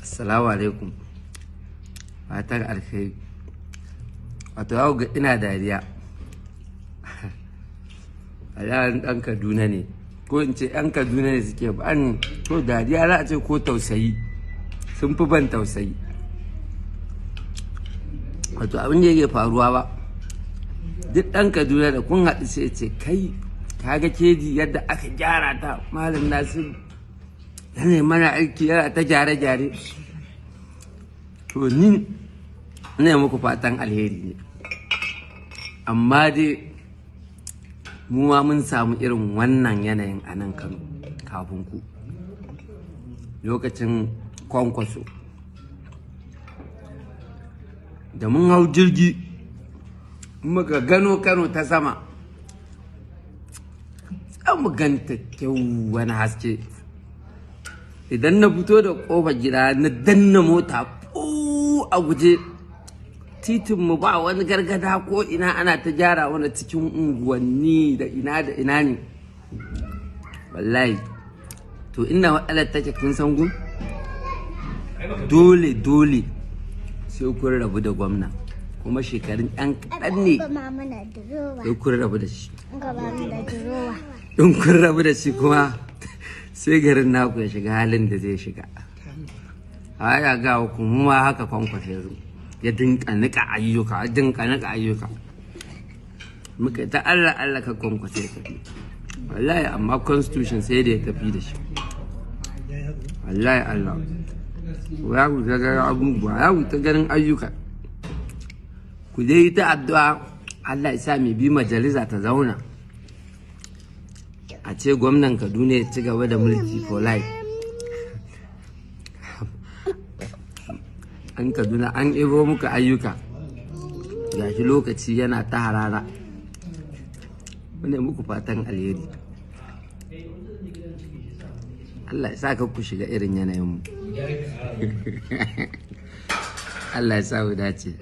Assalamu alaikum. Fatan alkhairi. Wato za ga ina dariya. A yaran ɗan Kaduna ne, ko in ce ‘yan Kaduna ne suke ban to dariya za a ce ko tausayi, sun fi ban tausayi. Wato abin da yake faruwa ba, duk ɗan Kaduna da kun haɗu sai ce, "Kai, kaga keji yadda aka gyara ta, Malam Nasiru yana mana aiki, yana ta gyare-gyare." To ni ina muku fatan alheri ne, amma dai mu ma mun samu irin wannan yanayin a nan Kano kafin ku, lokacin Kwankwaso. Da mun hau jirgi muka gano Kano ta sama, za mu ganta kyau, wani haske. Idan na fito da kofar gida na danna mota a guje, titinmu ba wani gargada, ko ina ana ta gyara wani cikin unguwanni da ina da ina ne wallahi. To ina matsalar take, kun san gun dole dole sai kun rabu da gwamna, kuma shekarun ɗan kaɗan ne sai kun rabu da shi. In kun rabu da shi kuma, sai garin naku ya shiga halin da zai shiga. Haya ga kuma ma haka Kwankwaso ya zo ya dinka nika ayyuka, ya dinka nika ayyuka. Muka ta Allah Allah ka Kwankwaso ya tafi wallahi, amma constitution sai da ya tafi da shi wallahi. Allah ya ku ta ganin abubuwa, ya ku ta ganin ayyuka. Ku dai ta addu'a Allah ya sa mai bi majalisa ta zauna, a ce gwamnan Kaduna ya ci gaba da mulki for life. An Kaduna an ebo muka ayyuka, gashi lokaci yana ta harara. Mune muku fatan alheri, Allah ya sa ka ku shiga irin yanayin mu. Allah ya sa mu dace.